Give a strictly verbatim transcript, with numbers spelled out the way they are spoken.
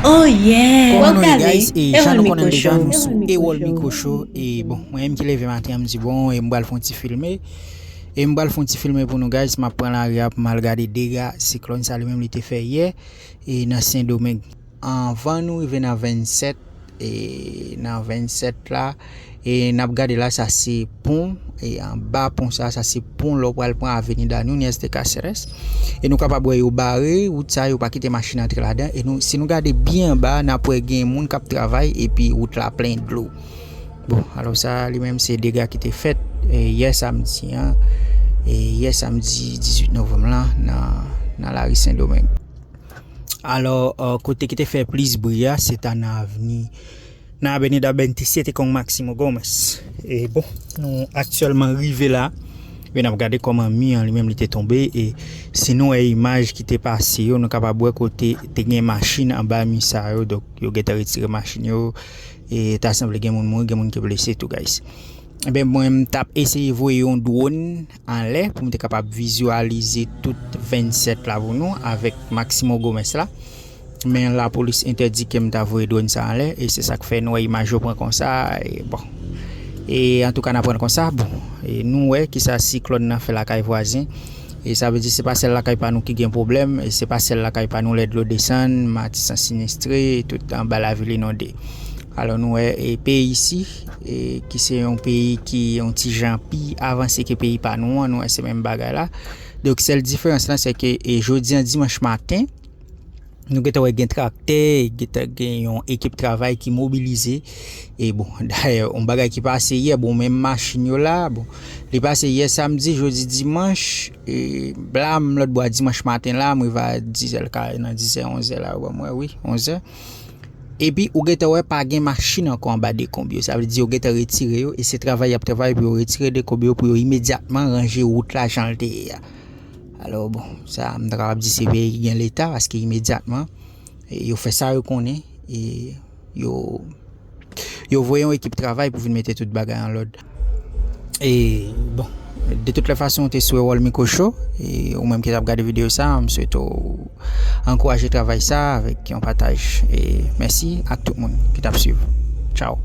Oh yeah! Kòman nou ye, guys? E jan nou konnen deja, nou sou Ewol Miko Show. E bon, mwen menm ki leve maten an, m di bon, e m pral fè yon ti filme. E m pral fè yon ti filme pou nou, guys. M ap pran lari a pou m al gade dega siklòn sa li menm li te fè yè e nan Sendomeng. Anvan nou rive nan vennsèt, e nan vennsèt la, e n ap gade la, sa se pon, e anba pon sa, sa se pon lè w pral pran Avenida Nunez de Cáceres. E nou kapab wè yo bare wout sa, yo pa kite machin antre ladan. E nou, si nou gade byen anba, n ap wè gen moun k ap travay epi wout la plen dlo. Bon, alò sa li menm se dega ki te fèt e, yè samdi an, e, yè samdi dizuit novanm lan nan, nan lari Sendomeng. Alò, e, kote ki te fè plis bri a, se ta nan avni, nan Avenida Bentisyete con Máximo Gómez. E bon, nou aktyèlman rive la. Men n ap gade kòman mi an li menm li te tonbe. E si nou wè imaj ki te pase yo, nou kapab wè kote te gen machin anba mi sa yo. Donk, yo gentan retire machin yo. E ta sanble gen moun mouri, gen moun ki blese tou, guys. Ebyen, mwen, m t ap eseye voye yon dwòn anlè pou m te kapab vizyalize tout vennsèt la pou nou avèk Máximo Gómez la. Men lapolis entèdi ke m ta voye dwòn sa anlè, e se sa k fè nou wè imaj yo pran konsa, e bon. E antouka, n ap pran konsa, bon. E nou wè kisa siklòn nan fè lakay vwazen. E sa vle di, se pa sèl lakay pa nou ki gen pwoblèm, e se pa sèl lakay pa nou lè dlo desann, matisan sinistre, tout anba lavil inonde. Alò, nou wè, e peyi isi, e ki se yon peyi ki yon ti jan pi avanse ke peyi pa nou an, nou wè se menm bagay la. Donk, sèl diferans lan, se ke, e jodi an dimanch maten, nou gentan wè gen traktè, gentan gen yon ekip travay ki mobilize. E bon, dayè, yon bagay ki pase yè, bon, menm machin yo la, bon, li pase yè samdi, jodi dimanch, e la, m lòt bò a dimanch maten la, m rive a dizè, l ka nan dizè, onzè la, yo ban mwen, wi, onzè. Epi, ou gentan wè pa gen machin ankò anba dekonb yo. Sa vle di, yo gentan retire yo, e se travay y ap travay pou yo retire dekonb yo, pou yo imedyatman ranje wout la jan l te ye a. Alò, bon, sa, m ta kapab di se peyi ki gen leta, paske imedyatman, e, yo fè sa yo konnen, e yo, yo voye yon ekip travay pou vin mete tout bagay an lòd. E, bon, de tout lè fason, ou te sou Ewol Miko Show, e ou menm ki t ap gade videyo sa, m swete w ankouraje travay sa avèk yon pataj. E mèsi ak tout moun ki t ap swiv. Tchao.